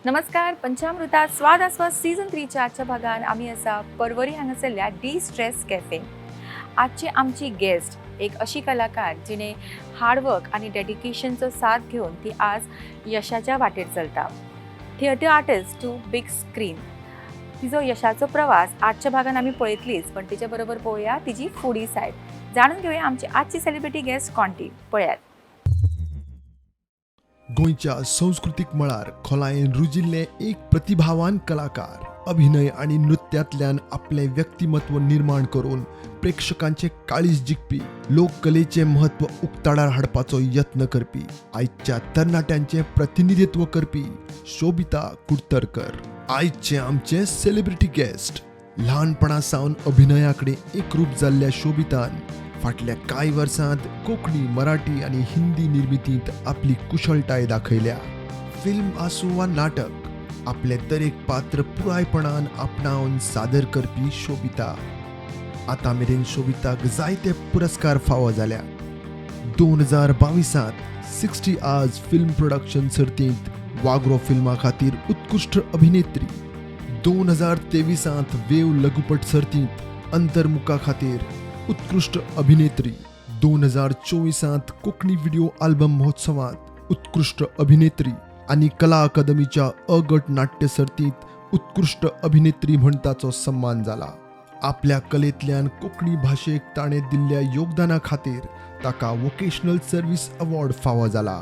नमस्कार. पंचामृता स्वाद आस्वाद सीझन 3च्या आजच्या भागान आमी आसा परवरी हांगासरल्या डी स्ट्रेस कॅफे. आजची आमची गेस्ट एक अशी कलाकार जिणे हार्डवर्क आनी डेडिकेशनचो साथ घेवन ती आज यशाच्या वाटेर चलता. Theatre artist to big screen, तिजो यशाचो प्रवास आजच्या भागान आमी पळयतलीच, पण तिच्या बरोबर पळोवया तिजी फुडी सायड. जाणून घेवया आमची आजची सेलिब्रिटी गेस्ट कोण ती. पळयात. गोंयच्या संस्कृतीक मळार खोलायेन रुजिल्ले एक प्रतिभावान कलाकार, अभिनय आनी नृत्यांतल्यान आपलें व्यक्तिमत्व निर्माण करून प्रेक्षकांचे काळीज जिखपी, लोककलेचें म्हत्व उक्ताडार हाडपाचो यत्न करपी, आयच्या तरणाट्यांचें प्रतिनिधित्व करपी शोभिता कुडतरकर आयचे आमचे सेलिब्रिटी गेस्ट. ल्हानपणा सावन अभिनया कडेन एकरूप जाल्ल्या शोभितान फाटल्या कांय वर्सांत कोंकणी, मराठी आनी हिंदी निर्मितींत आपली कुशळटाय दाखयल्या. फिल्म आसूं वा नाटक, आपलें दरेक पात्र पुरायपणान आपणावन सादर करपी शोभिता. आतां मेरेन शोभिताक जायते पुरस्कार फावो जाल्या. 2022त 60 आवर्स फिल्म प्रोडक्शन सर्तींत वागरो फिल्मा खातीर उत्कृश्ट अभिनेत्री, 2023त वेव लघुपट सर्तींत अंतर्मुखा खातीर उत्कृश्ट अभिनेत्री, 2024त कोंकणी व्हिडिओ आल्बम महोत्सवात उत्कृश्ट अभिनेत्री आनी कला अकादमीच्या अ गट नाट्य सर्तींत उत्कृश्ट अभिनेत्री म्हण ताचो सन्मान जाला. आपल्या कलेंतल्यान कोंकणी भाशेक ताणें दिल्ल्या योगदाना खातीर ताका वोकेशनल सर्वीस अवॉर्ड फावो जाला.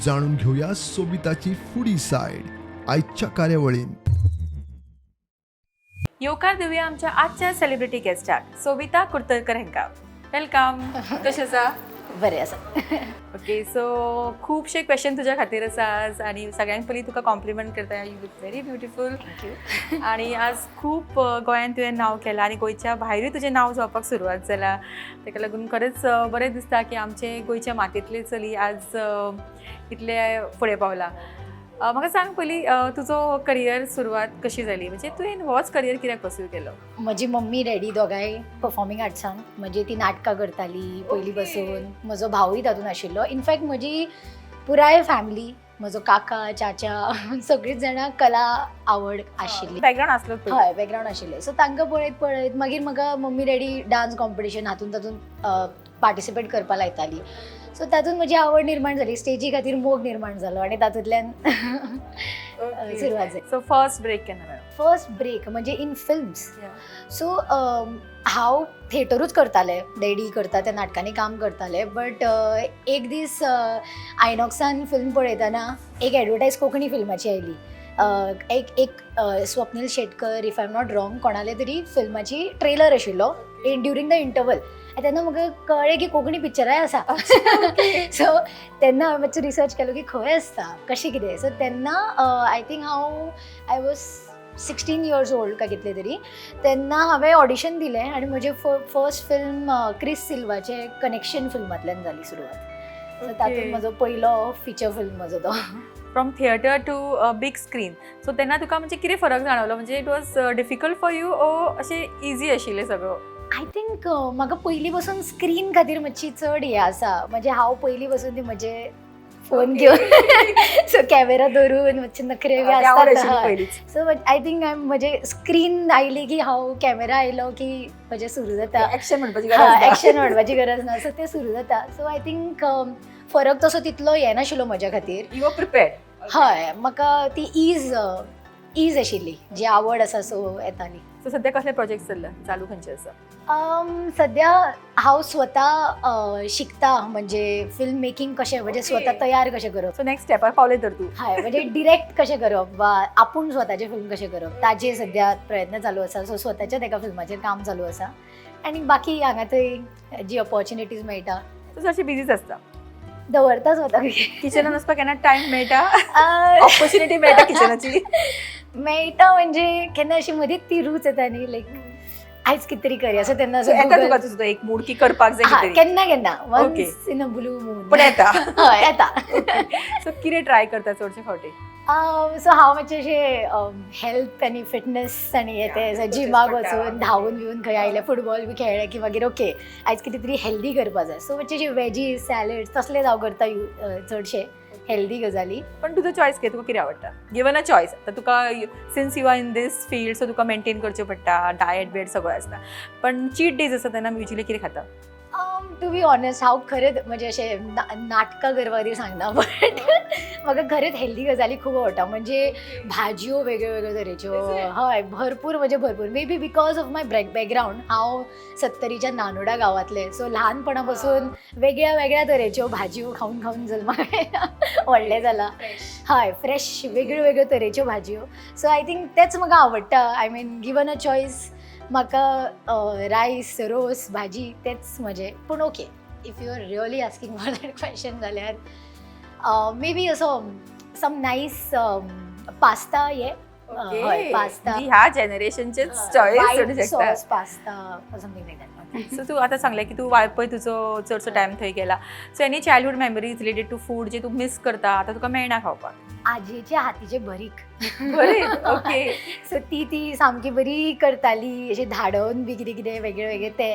जाणून घेवया सोबिताची फुडी सायड आयच्या कार्यावळीन. येवकार दिवया आमच्या आजच्या सेलिब्रिटी गेस्टाक, सोबिता कुडतरकर हांकां. Welcome. कशें आसा? बरें आसा. ओके, सो खुबशे क्वेश्चन तुज्या खातीर आसा आज आनी सगळ्यांत पयलीं तुका कॉम्प्लिमेंट करता. You look very beautiful. Thank you. आणि आज खूप गोंयांत तुवें नांव केलां आनी गोंयच्या भायरूय तुजें नांव जावपाक सुरवात जाला. ताका लागून खरेंच बरें दिसता की आमचे गोंयच्या मातयेंतले चली आज इतले फुडें पावला. म्हाका सांग पयलीं, तुजो करियर सुरवात कशी जाली? म्हणजे तुवें होच करियर कित्याक पर्स्यू केलो? म्हजी मम्मी डॅडी दोगांय परफॉर्मिंग आर्ट्सान. म्हणजे ती नाटकां करताली पयलीं बसून. म्हजो भावूय तातूंत आशिल्लो. इनफॅक्ट म्हजी पुराय फॅमिली, म्हजो काका, चाचा, सगळींच जाणां कला आवड आशिल्ली. बॅकग्रावंड आसलो पयलीं. हय, बॅकग्रावंड आशिल्लें. सो तांकां पळयत पळयत मागीर म्हाका मम्मी डॅडी डान्स कॉम्पिटिशन हातून तातूंत पार्टिसिपेट करपाक लायताली. सो तातूंत म्हजी आवड निर्माण जाली, स्टेजी खातीर मोग निर्माण जालो आनी तातूंतल्यान सुरवात जाली. सो फर्स्ट ब्रेक केन्ना मेळ्ळो? फर्स्ट ब्रेक म्हणजे इन फिल्म्स? सो हांव थिएटरूच करतालें, डॅडी करता त्या नाटकांनी काम करतालें. बट एक दीस आयनॉक्सान फिल्म पळयतना एक एडवर्टायज कोंकणी फिल्माची आयली. एक एक Swapnil Shetkar, if I am not wrong, कोणाले तरी फिल्माची ट्रेलर आशिल्लो ड्युरींग the interval. तेन्ना म्हाका कळ्ळें की कोंकणी पिक्चराय आसा. सो तेन्ना हांवें मातसो रिसर्च केलो की खंय आसता, कशें कितें. सो तेन्ना I think हांव I was 16 years old काय कितले तरी. तेन्ना हांवें ऑडिशन दिलें आनी म्हजें फर्स्ट फिल्म क्रिस सिल्वाचें कनेक्शन फिल्मांतल्यान जाली सुरवात. सो तातूंत म्हजो पयलो फिचर फिल्म म्हजो तो. From theatre to big screen, so तेन्ना तुका म्हणजे कितें फरक जाणवलो? म्हणजे it was difficult for you ओ अशें इजी आशिल्लें सगळं? I think म्हाका पयलीं पासून स्क्रीन खातीर मातशी चड हें आसा. म्हणजे हांव पयलीं पासून ती म्हजे फोन घेवन, सो कॅमेरा धरून मातशे नखरे बी ती आवड आसतात. आशिल्ली पयलींच. सो I think म्हजे स्क्रीन आयली की हांव कॅमेरा आयलो की म्हजें सुरू जाता. एक्शन म्हणपाची गरज ना. एक्शन म्हणपाची गरज ना. सो तें सुरू जाता. सो I think फरक तसो तितलो येनाशिल्लो म्हज्या खातीर. You are prepared. हय, म्हाका ती is is आशिल्ली, जी आवड आसा, सो येताली. सो सध्या कसले प्रोजेक्ट चल्ला, चालू खंयचे आसा? सध्या हांव स्वता शिकता, म्हणजे फिल्म मेकिंग कशें, म्हणजे स्वता तयार कशें करप. सो नेक्स्ट स्टेपार पावले तर तूं. हय, म्हणजे डिरेक्ट कशें करप वा आपूण स्वताचें फिल्म कशें करप, ताजेर सध्या प्रयत्न चालू आसा. सो स्वताच्याच एका फिल्माचेर काम चालू आसा आनी बाकी हांगा थंय जी ऑपॉर्च्युनिटीज मेळटा. तूं चडशी बिझीच आसता. दवरता स्वताक. किचनान वचपाक केन्ना टायम मेळटा? ऑपॉर्च्युनिटी मेळटा किचनाची? मेळटा, म्हणजे केन्ना अशी मदींच ती रूच येता न्ही, लायक आयज कितें तरी करया. सो तेन्ना असो येता तुका Google- तुजो एक मूड की करपाक जाय हा, कितें? केन्ना केन्ना, once in a blue moon. पण येता. हय, येता. सो कितें ट्राय करता चडशे फावटी? सो हांव मातशें अशें हेल्थ आनी फिटनेस आनी हे ते जिमाक पडटा. वचून धांवून बिवून खंय आयले, फुटबॉल बी खेळ्ळे की मागीर ओके, आयज कितें तरी हेल्दी करपा जाय. सो मातशें वेजीस, सॅलड तसलेच हांव करता चडशे. हेल्दी गजाली. पण तुजो चॉयस कितें, तुका कितें आवडटा? गिवन अ चॉयस, आतां तुका since you are in this field, so तुका मेंटेन करचें पडटा, डायट बियट सगळें आसता, पण चीट डेज आसा तेन्ना युजली कितें खाता? टू बी ऑनेस्ट, हांव खरेंच म्हणजे अशें नाटकां करपा खातीर सांगना, बट म्हाका खरेंच हेल्दी गजाली खूब आवडटा. म्हणजे भाजयो वेगळ्यो वेगळ्यो तरेच्यो. हय, भरपूर, म्हणजे भरपूर. Maybe because of my background, हांव सत्तरीच्या नानोडा गांवांतलें, सो ल्हानपणा पासून वेगळ्या वेगळ्या तरेच्यो भाजयो खावन खावन जल्माक व्हडलें जालां. हय, फ्रेश वेगळ्यो वेगळ्यो तरेच्यो भाजयो. सो I think तेच म्हाका आवडटा. I mean, given a choice, म्हाका रायस, रोस, भाजी तेच म्हजें. पूण okay, if you are really asking for that question जाल्यार मे बी असो सम नायस पास्ता ये, हय, पास्ता. ह्या जनरेशनचेच चॉयस म्हणू शकता. Sauce pasta, something like that. So तूं आतां सांगलें की तूं वाळपय तुजो चडसो टायम थंय गेला, so any childhood memories related to food जे तूं मिस करता, आतां तुका मेळना खावपाक? आजयेच्या हातीचे भरीक. बरें, ओके. सो ती ती सामकी बरी करताली, अशी धाडोवन बी कितें कितें वेगळे वेगळे ते,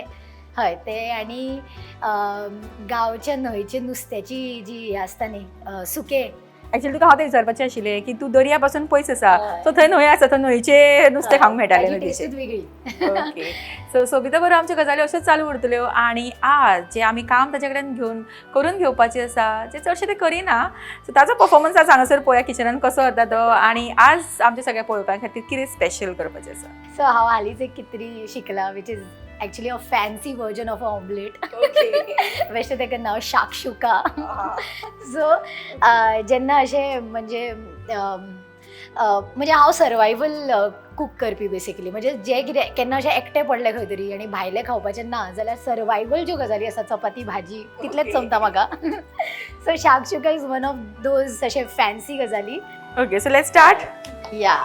हय ते. आनी गांवच्या न्हंयचे नुस्त्याची जी हें आसता न्ही, सुकें. एक्चुअली तुका हांव तें विचारपाचें आशिल्लें की तूं दर्या पासून पयस आसा, हय. सो थंय न्हंय आसा, थंय न्हंयचें नुस्तें खावंक मेळटालें ताची नदीचें. टेस्टूच वेगळी. ओके, सो सोबिता बरोबर आमच्यो गजाली अश्योच चालू उरतल्यो आनी आज जें आमी काम ताचे कडेन घेवन करून घेवपाचें आसा, जें चडशें तें करिना, सो ताजो परफॉर्मन्स आज हांगासर पळोवया किचनान कसो जाता तो, आनी आज आमच्या सगळ्या पळोवप्यां खातीर कितें स्पेशल करपाचें आसा. सो हांव हालींच एक कितें तरी शिकलां, which is actually a fancy version of a omelette. बेश्टें तेका नांव शाक्षुका. सो जेन्ना अशें म्हणजे म्हणजे हांव सर्वायवल कूक करपी बेसिकली. म्हणजे जें कितें केन्ना अशें एकटें पडलें खंय तरी आनी भायलें खावपाचें ना जाल्यार सर्वायवल ज्यो गजाली आसा, चपाती भाजी तितलेंच जमता म्हाका. So shakshuka is one of those अशे फॅन्सी गजाली. Okay, so let start. या.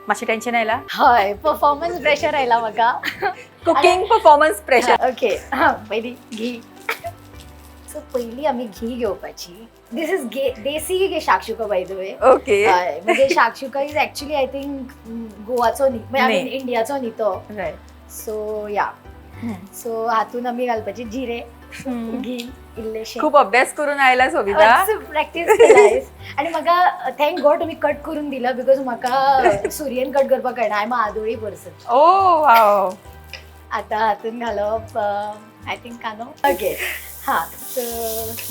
मातशें टेन्शन आयला? हय, परफॉर्मन्स प्रेशर आयला म्हाका. Cooking performance pressure. ओके, हां, पयलीं घी. सो पयलीं आमी घी घेवपाची. This is desi shakshuka by the way. Okay. हय, म्हणजे shakshuka is actually I think गोवाचो न्ही, म्हणजे I mean न्ही. इंडियाचो न्ही तो. रायट. सो या, सो हातून आमी घालपाचे जिरे, घी इल्लेशे. खूप अभ्यास करून आयला सोबिता. प्रॅक्टीस केला आनी म्हाका thank God तुमी कट करून दिला, because म्हाका सुरयेन कट करपाक कळना. I am आदोळी पर्सन. Oh wow. आतां हातून घालप I think कांदो. ओके, हां, सो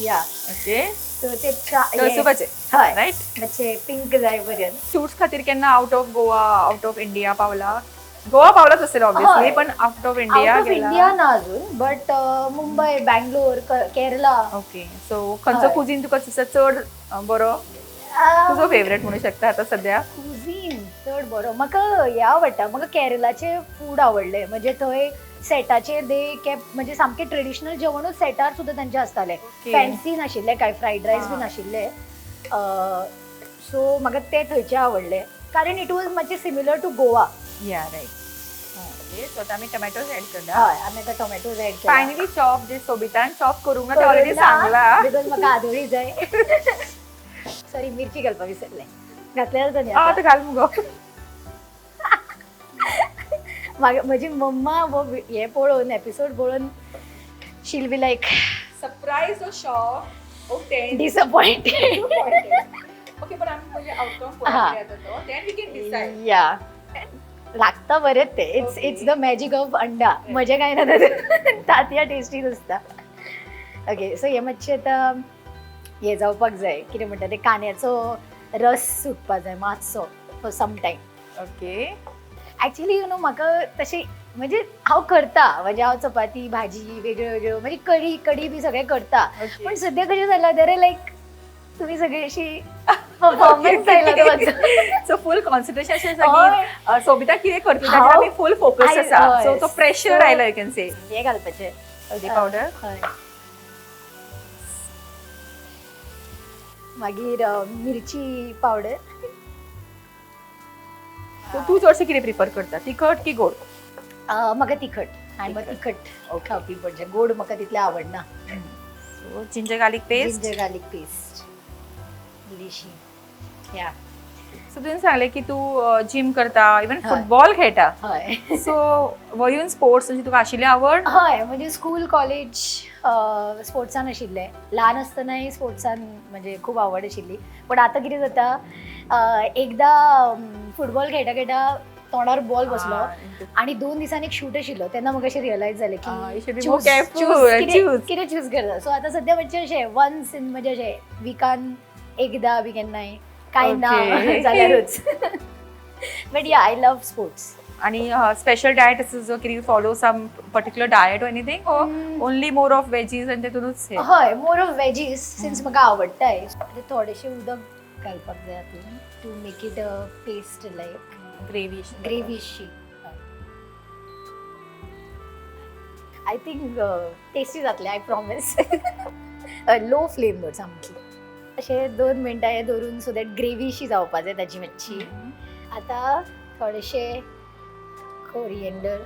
या. ओके. सो ते तळसुपाचें. हय. रायट. मातशें पिंक जाय पर्यंत. शूट्स खातीर केन्ना out of Goa, out of India पावला? गोवा पावलाच असेल ऑब्विसली, हय. पण out of India? Out of India ना अजून, but Mumbai, Bangalore, Kerala. Okay, so खंयचो हय. कुझीन तुका दिसता चड बरो, तुजो फेवरेट म्हणू शकता आता सध्या? कुझीन चड बरो म्हाका हें आवडटा, म्हाका केरलाचें फूड आवडलें. म्हणजे थंय सेटाचेर दे कॅप, म्हणजे सामकें ट्रेडिशनल जेवणूच सेटार सुद्दां तांचें आसतालें. फॅन्सी नाशिल्लें कांय, फ्रायड रायस बी नाशिल्ले. सो म्हाका तें थंयचें आवडलें, कारण it was मातशें सिमिलर टू गोवा. या, रायट. ओके, सो आता आमी टोमॅटोज ऍड करता. हय, आमी आतां टोमॅटोज ऍड केला. फायनली चॉप जे सोबितान चॉप करूंक ना ते ऑलरेडी सांगला. Because म्हाका आदोळी जाय. सॉरी, मिरची घालपाक विसरलें. घातल्यार जाता न्ही आं, आतां? आतां घाल मुगो. म्हाका म्हजी मम्मा हो हें पळोवन, एपिसोड पळोवन शील be like surprise or shock okay. Disappointed. Okay, पण आमी पयलीं आउटकम हा. पळोवया तो, then we can decide. या, लागता बरें ते. It's it's the magic of अंडा. म्हजें कांय ना तातूंत. तांतयां टेस्टी आसता. ओके, सो हें मातशें आतां हें जावपाक जाय, कितें म्हणटा ते, कांद्याचो रस सुटपा जाय मातसो for some time. Okay. Actually you know म्हाका तशें म्हणजे हांव करता, म्हणजे हांव चपाती भाजी वेगळ्यो वेगळ्यो, म्हणजे कडी कडी बी सगळें करता, पण सद्या कशें जालां, there लायक तुमी सगळी अशी परफॉर्मन्स आयला तो मातसो. सो फुल कॉन्सन्ट्रेशन अशें आसा की सोबिता कितें करता ताचेर हांव आमी फुल फोकस आसा. सो तो प्रेशर आयला, you can say. हें घालपाचें. हळदी पावडर. हय, मागीर मिरची पावडर. सो तूं चडशें कितें प्रिफर करता, तिखट की गोड? म्हाका तिखट. आनी म्हाका तिखट खावपी, म्हणजे गोड म्हाका तितलें आवडना. So ginger garlic paste. Ginger garlic paste इल्लीशी. या. सो तुवें सांगलें की तूं जिम करता, इवन हय. फुटबॉल खेळटा. हय. सो वर you in sports? म्हणजे तुका आशिल्ली आवड? हय, म्हणजे स्कूल, कॉलेज स्पोर्ट्सान आशिल्लें. ल्हान आसतनाय स्पोर्ट्सान म्हणजे खूब आवड आशिल्ली. पण आतां कितें जाता, एकदां फुटबॉल खेळटा खेळटा तोंडार बॉल बसलो आणि 2 दिसांनी एक शूट आशिल्लो, तेन्ना म्हाका अशें रियलायज जालें You की should be more careful, choose. कितें चूज करता. सो आतां सद्या मातशें अशें वन्स इन, म्हणजे अशें विकान एकदां बी केन्नाय कांय ना जाल्यारूच. But yeah, I love sports. आणि स्पेशल डायट आसा जो कितें, follow some particular diet or anything, or only more of veggies आनी तेतूनच हे? हय, मोर ऑफ वेजीज, सिन्स म्हाका आवडटाय. आतां थोडेशें उदक घालपाक जाय हातून to make it a paste like gravy. ग्रेवीशी. I think tasty जातलें, I promise. Low flame दवर सामकी. अशें 2 मिनटां हें दवरून, सो that ग्रेवीशी जावपा जाय ताजी मातशी. आतां थोडेशें कोरिएंडर.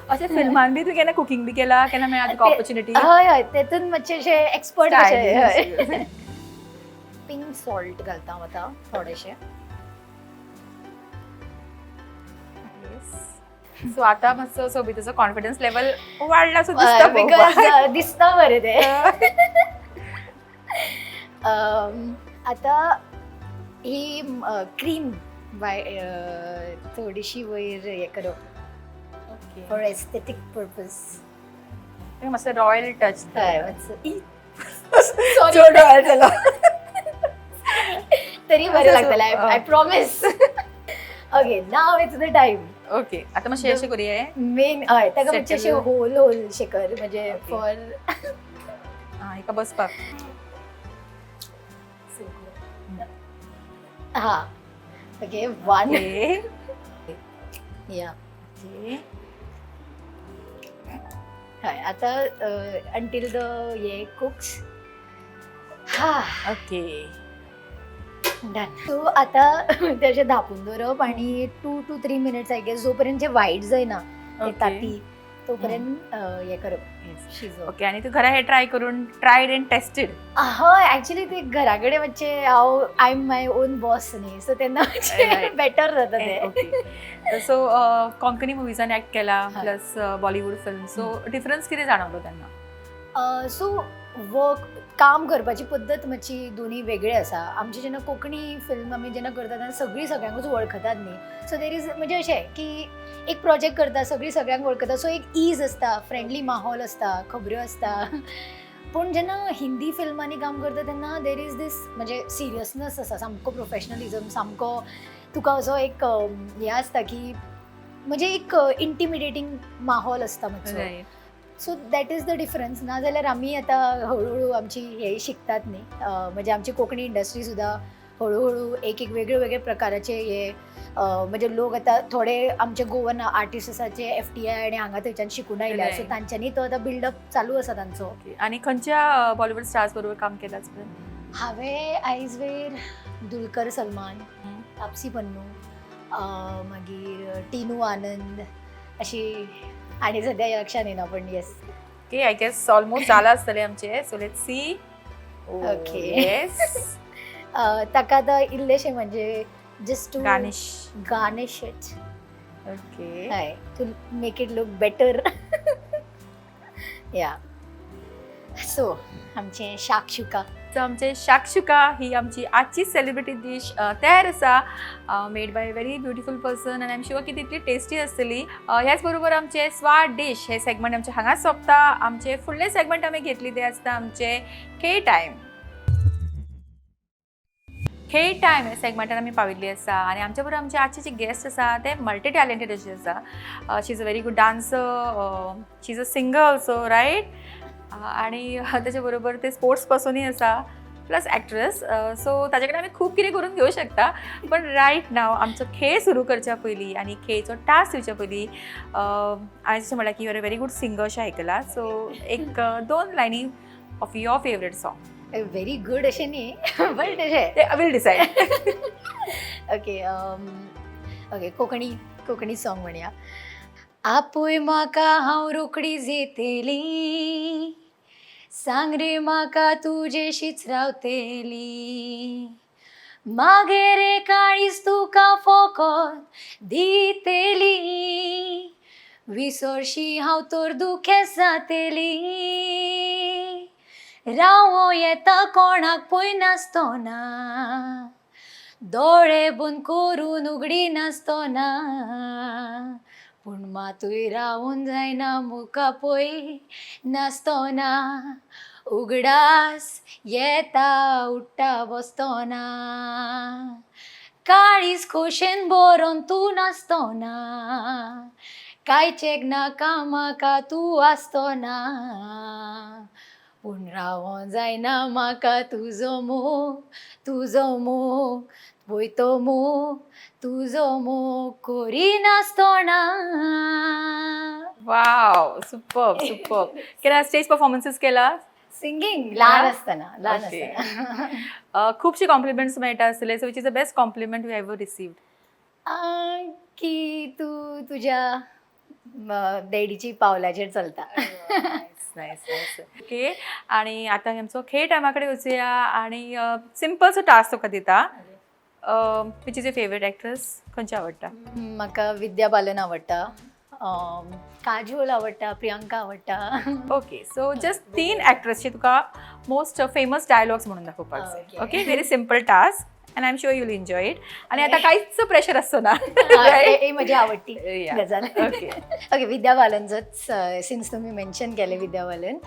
अशें फिल्मान बी तूं केन्ना कुकींग बी केला? केन्ना मेळ्ळा तुका ऑपॉर्च्युनिटी? हय हय, तेतून मातशें अशें एक्सपर्ट कशें. पिंक सॉल्ट घालता हांव आतां थोडेशें. सो आता मातसो सोबिताचो कॉन्फिडन्स लेवल वाडला सो दिसता. Because दिसता बरें तें. आतां ही क्रीम बाय थोडीशी वयर हें करप फॉर एस्थेटीक पर्पज. मातसो रॉयल टच. हय, मातसो. चड रॉयल जालो. तरी बरें लागतलें, I promise. Okay, now it's the time. Okay, आता मातशें अशें करुया. मेन, हय, ताका मातशें अशें Settle. Whole whole शें कर म्हणजे फॉर हा, हिका बसपाक. हा, ओके, वन. या. ओके. हय, आतां अंटील the हे कुक्स हा. ओके. डन. सो आतां ते अशें धांपून दवरप आनी 2 to 3 minutes, I guess, जो पर्यंत जे व्हायट जायना ते ताती, तोपर्यंत हें करप, शिजोवप. ओके, आणि तू घरा हे ट्राय करून, ट्रायड अँड टेस्टेड? हय, ऍक्च्युली ते घरा कडेन मातशें हांव, I am my own boss न्ही, सो तेन्ना मातशें बेटर जाता ते. ओके, सो कोंकणी मुवीजान ऍक्ट केला Plus Bollywood film, so difference कितें जाणवलो तेन्ना? सो वर्क, काम करपाची पद्दत मातशी दोनी वेगळी आसा. आमची जेन्ना कोंकणी फिल्म आमी जेन्ना करता तेन्ना सगळीं सगळ्यांकूच वळखतात न्ही. सो there is, म्हणजे अशें की एक प्रोजेक्ट करता, सगळीं सगळ्यांक वळखता, सो एक ईज आसता, फ्रेंडली माहोल आसता, खबऱ्यो आसता. पूण जेन्ना हिंदी फिल्मांनी काम करता तेन्ना there is दीस, म्हणजे सिरियसनस आसा, सामको प्रोफेशनलिजम, सामको तुका असो एक हें आसता की म्हणजे एक इंटिमिडेटींग माहोल आसता मातसो. So that is the difference. ना जाल्यार आमी आतां हळूहळू आमची हे शिकतात न्ही, म्हणजे आमची कोंकणी इंडस्ट्री सुद्दां हळूहळू एक एक वेगळे वेगळे प्रकाराचे हे, म्हणजे लोक आतां थोडे आमचे गोवन आर्टिस्ट आसा जे एफटीआय आनी हांगा थंयच्यान शिकून आयल्या. सो तांच्यांनी तो आतां बिल्डअप चालू आसा तांचो. आणि खंयच्या बॉलिवूड स्टार्स बरोबर काम केलं आजपर्यंत? हांवें आयजवेर दुलकर सलमान, तापसी पन्नू, मागीर टिनू आनंद अशी, आनी सद्या लक्षात येना, पण yes. Okay, I guess almost जाला आसतलें आमचें, so let's see. Yes. ताका आतां इल्लेशें, म्हणजे just to garnish. Garnish it. हय, to make it look better. Yeah, so आमचें शाक्षुका. सो आमचे शाक्षुका ही आमची आजची सेलिब्रिटी डीश तयार आसा, made by very beautiful person, आनी I am sure की तितली टेस्टी आसतली. ह्याच बरोबर आमचे स्वाद डीश हे सेगमेंट आमचे हांगाच सोंपता. आमचे फुडले सेगमेंट आमी घेतली ते आसता आमचे खेळ टायम. खेळ टायम हे सेगमेंटान आमी पाविल्ली आसा आनी आमच्या बरोबर आमचे आजचे जे गेस्ट आसा ते मल्टी टॅलेंटेड अशे आसा. She is a very good dancer, she is a singer also, right? आणि त्याच्या बरोबर ते स्पोर्ट्स पर्सनूय आसा, प्लस एक्ट्रेस. सो ताजे कडेन आमी खूब कितें करून घेवं शकता, पण रायट नाव आमचो खेळ सुरू करच्या पयलीं आनी खेळचो टास्क दिवच्या पयलीं, हांवें जशें म्हणलां की you are a very good singer अशें आयकलां, सो एक दोन लायनी of your favourite song. Very good अशें न्ही, बट अशें ते will decide. Okay okay, Konkani Konkani song म्हणया. आपूय म्हाका, हांव रोखडीच येतली. सांग रे म्हाका तुजेशीच रावतेली, मागीर रे काळीज तुका फोकोत दितेली, विसरशी हांव तर दुखेस जातेली, रावो येता कोणाक पळयनासतना, दोळे बंद करून उगडी नासतना, पूण मातूय रावून जायना मुखा पळय नासतना, उगडास येता उठ्ठा बसतना, काळीज खोशेन भरोन तूं नासतना, कांय चेक नाका म्हाका तूं आसतना, पूण रावों जायना म्हाका तुजो मोग, तुजो मोग पळय तो मोग, तुजो मोग करिनासतना. वाव, सुपर सुपर. केला स्टेज परफॉर्मन्सेस केला? सिंगींग ल्हान आसतना, ल्हान आसतना. खुबशे कॉम्प्लिमेंट्स मेळटा आसतले, so which is the best compliment you ever received? की तूं तुज्या डॅडीची पावलाचेर चलता. Nice nice. ओके, आणि आता आमचो खेळ टायमा कडेन वचुया आणि सिंपलसो टास्क तुका दिता. Which is your favourite actress? खंयची आवडटा? म्हाका विद्या बालन आवडटा, काजोल आवडटा, प्रियांका आवडटा. ओके, सो जस्ट तीन ॲक्ट्रेसचे तुका मोस्ट फेमस डायलॉग्स म्हणून दाखोवपाक जाय. Okay, very simple task and I am sure you'll enjoy it. आणि आता काहीच प्रेशर असतो ना. ही म्हजी आवडटी गजाल. ओके. ओके, विद्या बालनचोच सिन्स तुमी मेन्शन केलें विद्या बालन,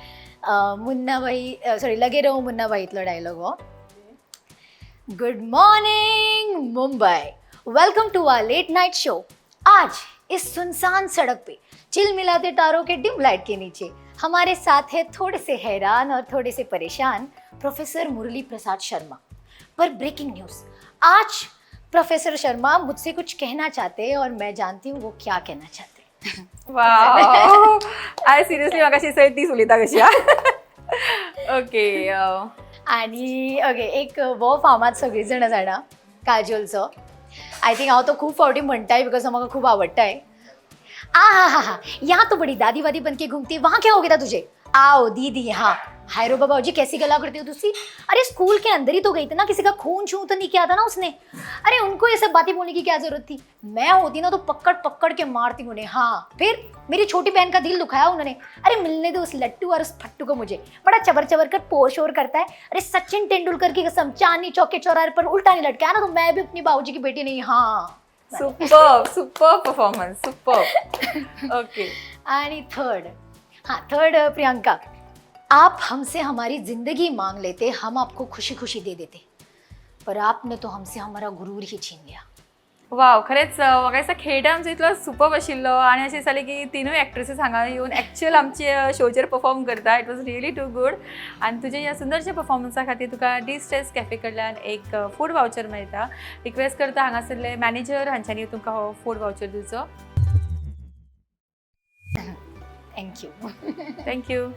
मुन्नाभाई, सॉरी, लगे रहो मुन्नाभाईतलो डायलॉग हो. Good morning Mumbai, welcome to our late night show. आज इस सुनसान सड़क पे चिलमिलाते तारों के डिम लाइट के नीचे हमारे साथ है थोड़े से हैरान और थोड़े से परेशान प्रोफेसर मुरली प्रसाद शर्मा. पर ब्रेकिंग न्यूज़, आज प्रोफेसर शर्मा मुझसे कुछ कहना चाहते हैं और मैं जानती हूँ वो क्या कहना चाहते हैं. वाव, I seriously म्हाका अशी सय तीच उलयता कशी. ओके. आणि ओके, एक हो फामाद सगळीं जाणां जाणा काजोलचो. I think हांव तो खूब फावटी म्हणटाय because तो म्हाका खूब आवडटाय. आ हा हा हा, यहाँ तो बड़ी दादी वादी बन के घूमती, वहाँ क्या हो गया था तुझे? आओ दीदी, हाँ हाय रो बाबा जी, कैसी गला करती हो तुसी? अरे स्कूल के अंदर ही तो गई थी ना, किसी का खून छू तो नहीं किया था ना उसने. अरे उनको ये सब बातें बोलने की क्या जरूरत थी? मैं होती ना तो पकड़ पकड़ के मारती उन्हें. हाँ फिर मेरी छोटी बहन का दिल दुखाया उन्होंने. अरे मिलने दो उस लट्टू और उस फट्टू को, मुझे बड़ा चबर चबर कर पोर शोर करता है. अरे सचिन तेंदुलकर की कसम, चांदनी चौक के चौराहे पर उल्टा नहीं लटकाया ना तो मैं भी अपनी बाबूजी की बेटी नहीं. हाँ. Super super performance, super. Okay. आणि थर्ड, हाँ थर्ड प्रियंका, आप हमसे हमारी जिंदगी मांग लेते, हम आपको खुशी खुशी दे देते, पर आपने तो हमसे हमारा गुरूर ही छीन लिया. वाव, खरेंच म्हाका दिसता खेळ आमचो इतलो सुपर आशिल्लो आनी अशें दिसतालें की तिनूय एक्ट्रेसीस हांगा येवन एक्चुअल आमचे शोचेर परफॉर्म करता. It was really too good. आनी तुज्या ह्या सुंदरशा परफॉर्मन्सा खातीर तुका डी स्ट्रेस कॅफे कडल्यान एक फूड वावचर मेळटा. रिक्वेस्ट करता हांगासरले मॅनेजर हांच्यांनी तुमकां हो फूड वावचर दिवचो. Thank you. Thank you.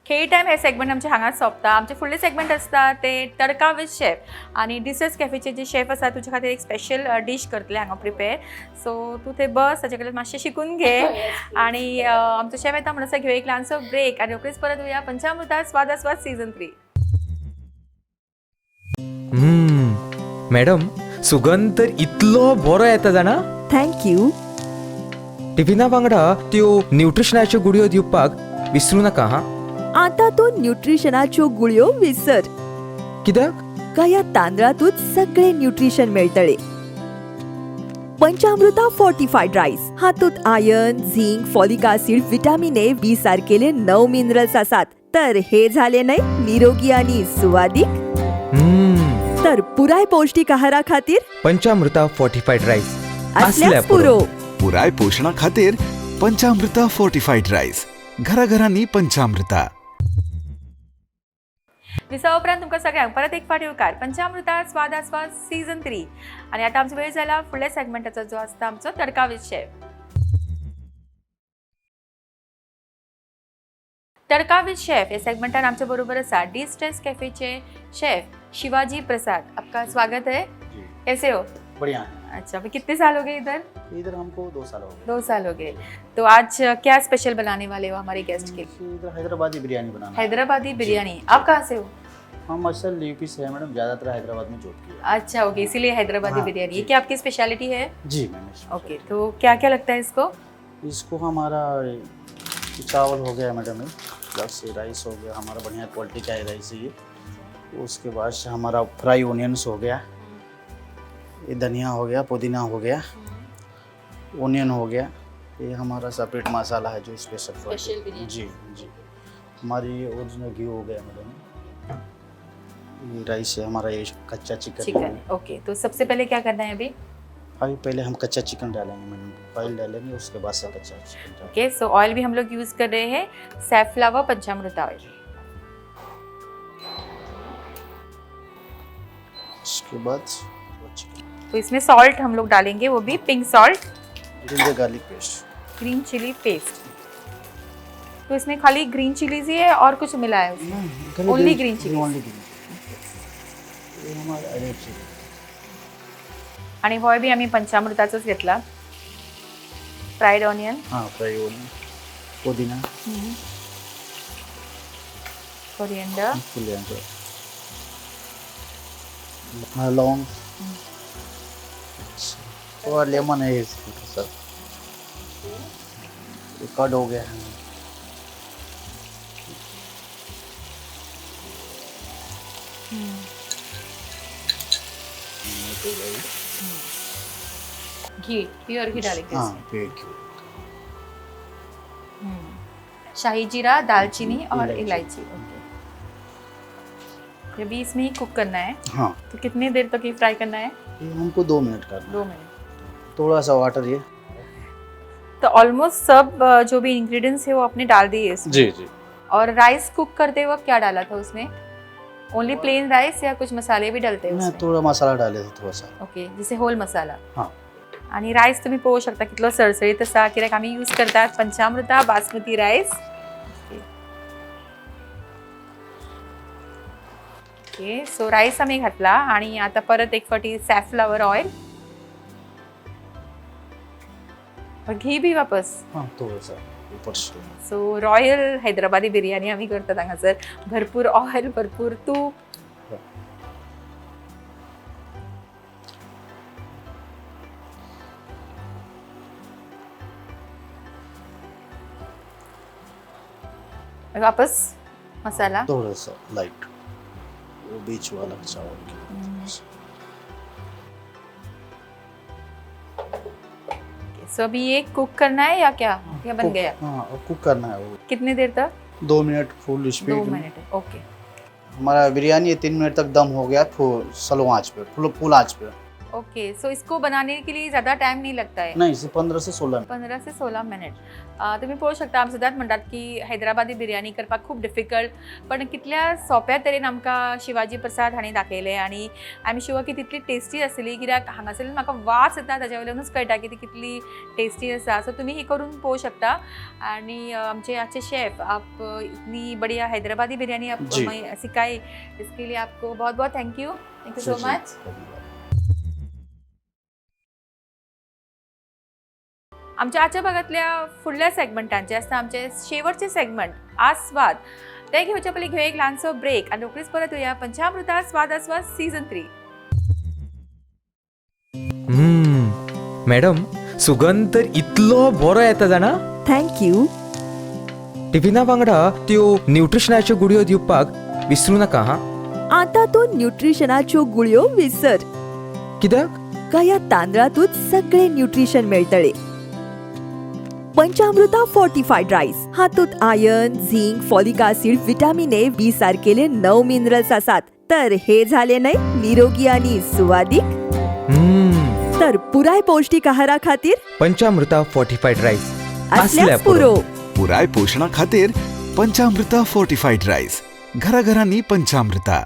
खेळ टायम हे सेगमेंट आमचे हांगाच सोंपता. आमचे फुडले सेगमेंट आसता ते तडका विथ शेफ आनी डिसेस कॅफेचे जे शेफ आसा तुजे खातीर एक स्पेशल डीश करतले हांगा प्रिपेर. सो तूं थंय बस, ताचे कडेन मातशें शिकून घे आणि आमचो शेफ येता म्हणसर घेवया एक ल्हानसो ब्रेक आनी रोखडीच परत येवया पंचामृता स्वाद आस्वाद सीझन 3. मॅडम, सुगंध तर इतलो बरो येता जाणा. Thank you. टिफिना वांगडा त्यो न्यूट्रिशनाच्यो गुळयो दिवपाक विसरू नाका हा. आता तूं न्यूट्रिशनाच्यो गुळयो विसर. कित्याक? ह्या तांदळातूच सगळे न्यूट्रिशन मेळटले. पंचामृता फोर्टिफायड रायस हातूंत iron, zinc, folic acid, vitamin A, B सारकेले 9 minerals आसात. तर हे झाले न्हय निरोगी आणि सुवादीक. तर पुराय पौष्टिक आहारा खातीर पंचामृता फोर्टिफायड रायस असल्याच पुरो. पुराय पोशणा खातीर पंचामृता फोर्टिफाईड राईस, घराघरांनी पंचामृता. विसा उपरांत तुमकां सगळ्यांक परत एक फावट येवकार पंचामृता स्वाद आस्वाद सीझन 3. आनी आतां आमचो वेळ जाला फुडल्या सेगमेंटाचो जो आसता आमचो तडका with chef. Tadka with chef हे सेगमेंटान आमचे बरोबर आसा डी स्ट्रेस कॅफेचे शेफ शिवाजी प्रसाद. आपका स्वागत है. कैसे हो? बढ़िया है। अच्छा, अभी कितने साल हो गए इधर? इधर हमको 2 साल हो गए। 2 साल हो गए। तो आज क्या स्पेशल बनाने वाले हो हमारे गेस्ट के लिए? इधर हैदराबादी बिरयानी बनाना। हैदराबादी बिरयानी। आप कहाँ से हो? हम असल यूपी से हैं मैडम, ज़्यादातर हैदराबाद में जॉब किया। अच्छा, ओके, इसीलिए हैदराबादी हाँ, बिरयानी। ये जी। क्या आपकी स्पेशलिटी है? जी मैम। ओके, तो क्या क्या लगता है इसको? इसको हमारा चावल हो गया मैडम, प्लस राइस हो गया, हमारा बढ़िया क्वालिटी का है राइस ये। उसके बाद से हमारा फ्राई ओनियंस हो गया, ये धनिया हो गया, पुदीना हो गया, ओनियन हो गया। ये हमारा सेपरेट मसाला है जो स्पेशल स्पेशल बिरयानी। जी जी, हमारी ओरिजिनल घी हो गया मैडम। ये राइस है हमारा, ये कच्चा चिकन। Chicken, okay. तो सबसे पहले क्या करना है अभी? अभी पहले हम कच्चा चिकन डालेंगे मैडम, ऑयल डालेंगे, उसके बाद से कच्चा चिकन डालेंगे। ओके, सो ऑयल भी हम लोग यूज कर रहे हैं सैफलावर पंचामृता ऑयल। उसके बाद चिकन। तो इसमें सॉल्ट हम लोग डालेंगे, वो भी pink salt, ginger garlic paste, green chilli paste. तो इसमें खाली ग्रीन चिलीज ही है और कुछ मिला है उसमें? Only green chillies. Only green. ये हमारा रेड चिली। आणि होय बी आम्ही पंचामृताचोच घेतला। फ्राईड ऑनियन, हाँ, फ्राई ओनियन, पुदीना, कोरिएंडर, कोरिएंडर, लौंग और लेमन है इसमें सर। ये कट हो गया है। घी, प्योर घी डालेंगे। हाँ, प्योर घी। शाही जीरा, दालचीनी और इलायची। इलायची। ओके, ये भी इसमें ही कुक करना है। हाँ। तो कितनी देर तक ये फ्राई करना है? ये हमको 2 मिनट करना है। 2 मिनट। थोड़ा सा वाटर ये। तो ऑलमोस्ट सब जो भी इंग्रेडिएंट्स है वो आपने डाल दिए इसमें। जी जी। और राइस कुक करते वक्त क्या डाला था उसमें? ओनली प्लेन राइस या कुछ मसाले भी डालते हैं नहीं, उसमें? थोड़ा मसाला डाले थे, थोड़ा सा। ओके, जसे होल मसाला। हाँ। आणि राईस तुम्ही पळोवंक शकता कितलो सळसळीत आसा, कित्याक आमी यूज करतात पंचामृता basmati rice. Okay, so rice आमी घातला आणि आता परत एक फावटी सॅफफ्लावर ऑयल, घी बी वापस। हाँ, थोड़ा सा ऊपर से। सो रॉयल हैदराबादी बिर्याणी आमी करतात हांगासर, भरपूर ऑयल, भरपूर तूप। वापस मसाला, थोड़ा सा लाइट, वो बीच वाला चावल के। सो अभी ये कुक करना है या क्या, या बन गया? हाँ, अब कुक करना है वो। कितनी देर तक? 2 मिनट फुल स्पीड। 2 minute, okay. हमारा बिरयानी 3 मिनट तक दम हो गया, फुल स्लो आंच पे, फुल आंच पे। ओके, सो इसको बनाने के लिए ज़्यादा टाइम नहीं लगता है? नहीं, इसे 15 से 16 मिनट। 15 से 16 मिनट। तुम्ही पळोवंक शकता, आमी सदांच म्हणटात की हैदराबादी बिरयानी करपाक खूब डिफिकल्ट, पण कितल्या सोंप्या तरेन आमकां शिवाजी प्रसाद हांणी दाखयलें आनी I am sure की तितली टेस्टी आसतली, कित्याक हांगासरल्यान म्हाका वास येता ताज्या वयल्यानूच कळटा की ती कितली टेस्टी आसा। सो तुमी ही करून पळोवंक शकता। आनी आमचे आजचे शेफ, आप इतनी बढ़िया हैदराबादी बिरयानी आप जी। सिखाई, इसके लिए आपको बहुत बहुत thank you. Thank you so ji, much. धन्यवाद। आमच्या आजच्या भागातल्या फुडल्या सेगमेंटान जे आसता आमचे शेवटचे सेगमेंट आस्वाद, ते घेवच्या पयलीं घेवया एक ल्हानसो ब्रेक आनी रोखडीच परत येवया पंचामृता स्वाद आस्वाद सीजन 3। मॅडम, सुगंध तर इतलो बरो येता जाणा। Thank you. टिफिना वांगडा त्यो न्यूट्रिशनाच्यो गुळयो दिवपाक विसरू नाका। हा, आता तूं न्यूट्रिशनाच्यो गुळयो विसर। कित्याक? काय तांदळातूच सगळे न्यूट्रिशन मेळटले। पंचामृता फोर्टिफाईड राईस हातूंत iron, zinc, folic acid, vitamin A, B सारकेले 9 minerals आसात। तर हे झाले न्हय निरोगी आणि सुवादीक। तर पुराय पौष्टिक आहारा खातीर पंचामृता फोर्टिफाईड राईस असल्याच पुरो। पुराय पोषणा खातीर पंचामृता फोर्टिफाईड राईस, घराघरांनी पंचामृता।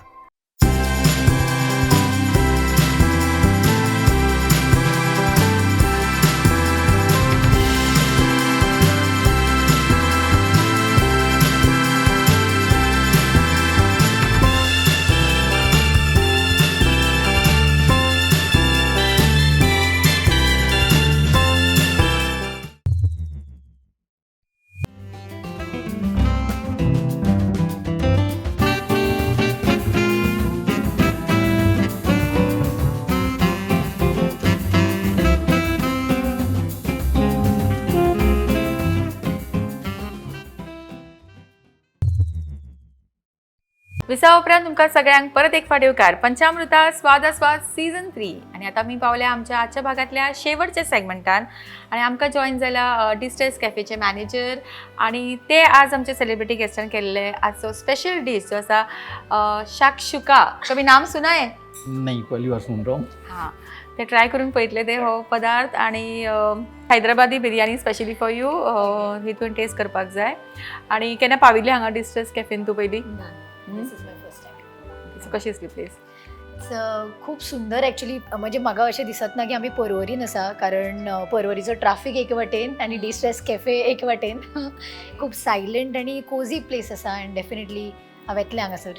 विसा उपरांत तुमकां सगळ्यांक परत एक फावट येवकार पंचामृता स्वाद आस्वाद सीझन 3. आनी आतां आमी पावल्या आमच्या आजच्या भागांतल्या शेवटच्या सेगमेंटान आनी आमकां जॉयन जाला डिस्ट्रेस कॅफेचे मॅनेजर आनी ते आज आमचे सेलिब्रिटी गेस्टान केल्ले आजचो स्पेशल डीश जो आसा शाक्षुका. कभी नाम सुना है? नहीं, पहली बार सुन रहा हूँ. हां, ते ट्राय करून पळयतले ते हो पदार्थ आणि Hyderabadi biryani specially for you ही तुवें टेस्ट करपाक जाय. आनी केन्ना पाविल्ली हांगा डिस्ट्रेस कॅफेन तूं पयलीं? This is my first time. कशी आसली प्लेस? खूप सुंदर ॲक्च्युली. म्हणजे म्हाका अशें दिसत ना की आमी परवरीन आसा, कारण परवरीचो ट्राफीक एक वाटेन आनी डिस्ट्रेस कॅफे एक वाटेन. खूब सायलंट आनी कोजी प्लेस आसा आनी डेफिनेटली हांव येतलें हांगासर.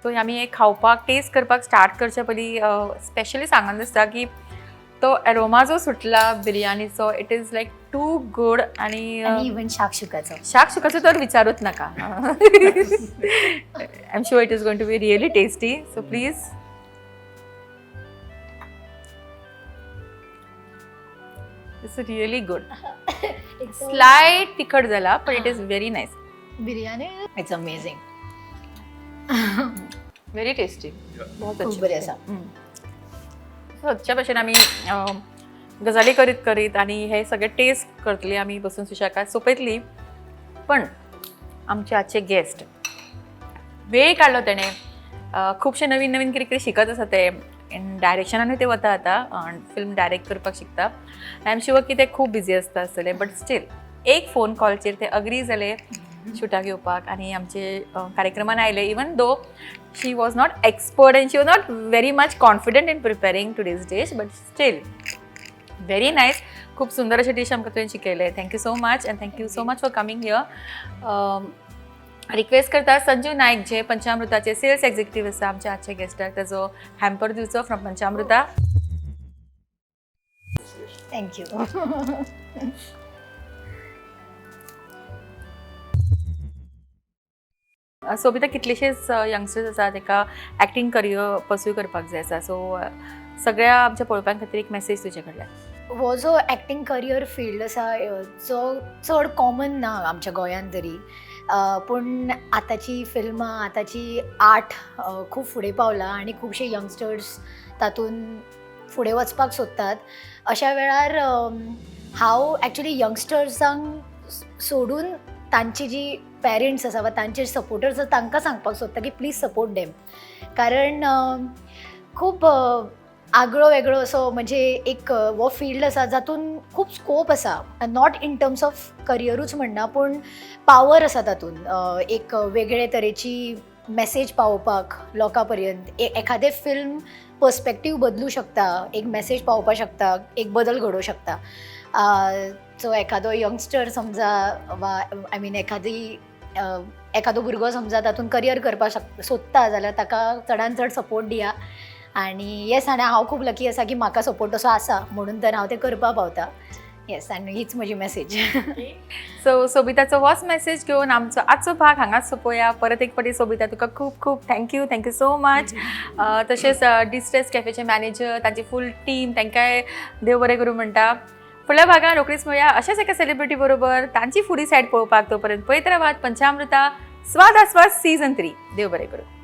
सो आमी एक खावपाक टेस्ट करपाक स्टार्ट करच्या पयलीं स्पेशली सांगन दिसता की तो एरोमा जो सुटला बिर्याणीचो, it is like too good. आणि आनी इवन शाक्षुकाचो. शाक्षुकाचो तर विचारूच नका. I am sure it is going to be really tasty, so please. It's really good. Slight तिखट जाला पण it is very nice. Biryani it's amazing. Very tasty. बहुत खूप बरी आसा. सदच्या भशेन आमी गजाली करीत करीत आनी हे सगळे टेस्ट करतली आमी बसून सुशेगाद सोंपयतली. पण आमचे आजचे गेस्ट वेळ काडलो तेणें, खुबशे नवीन नवीन कितें कितें शिकत आसा ते, डायरेक्शनानूय ते वता आतां, फिल्म डायरेक्ट करपाक शिकता. I am sure की ते खूब बिजी आसता आसतले, बट स्टील एक फोन कॉलचेर ते अग्री जाले शुटाक येवपाक आनी आमचे कार्यक्रमान आयले. Even though she was not expert and she was not very much confident in preparing today's dish, but still very nice. खूब सुंदर अशे डीश आमकां तुवें शिकयले. Thank you so much and thank you so much for coming here. Request करता संजू नायक जे पंचामृताचे sales executive आसा आमच्या आजच्या गेस्टाक ताजो हॅम्पर दिवचो from Panchamruta. Thank you. Sobita, कितलेशेच यंगस्टर्स आसा ताका एक्टींग करियर पर्स्यू करपाक जाय आसा, सो सगळ्या आमच्या पळोवप्यां खातीर एक मॅसेज तुजे कडल्यान. हो जो एक्टींग करियर फिल्ड आसा जो चड कॉमन ना आमच्या गोंयांत तरी, पूण आतांची फिल्मां आतांची आर्ट खूब फुडें पावला आनी खुबशे यंगस्टर्स तातूंत फुडें वचपाक सोदतात. अशा वेळार हांव एक्चुली यंगस्टर्सांक सोडून तांची जी पॅरंट्स आसा वा तांचे सपोर्टर्स आसा तांकां सांगपाक सोदता की प्लीज सपोर्ट देम, कारण खूब आगळो वेगळो असो म्हणजे एक हो फिल्ड आसा जातून खूब स्कोप आसा. Not in terms of करियरूच म्हणना, पूण पावर आसा तातूंत एक वेगळे तरेची मॅसेज पावोवपाक लोकां पर्यंत. एखादें फिल्म पर्सपेक्टीव बदलूं शकता, एक मॅसेज पावोवपाक शकता, एक बदल घडोवंक शकता. सो एखादो यंगस्टर समजा वा I mean एखादी एखादो भुरगो समजा तातूंत करियर करपाक सोदता जाल्यार ताका चडान चड सपोर्ट दिया. आनी येस, आनी हांव खूब लकी आसा की म्हाका सपोर्ट तसो आसा म्हणून तर हांव तें करपाक पावता. येस, आनी हीच म्हजी मॅसेज. सो सोबिताचो होच मॅसेज घेवन आमचो आजचो भाग हांगाच सोंपोया. परत एक फावटी सोबिता तुका खूब खूब thank you, thank you so much. तशेंच डिस्ट्रेस कॅफेचे मॅनेजर, तांची फूल टीम, तांकांय देव बरें करूं म्हणटा. फुडल्या भागान रोखडीच मेळया अशाच एका सेलिब्रिटी बरोबर तांची फुडी सायड पळोवपाक. तोपर्यंत पळयत रावात पंचामृता स्वाद आस्वाद सीझन 3. देव बरें करूं.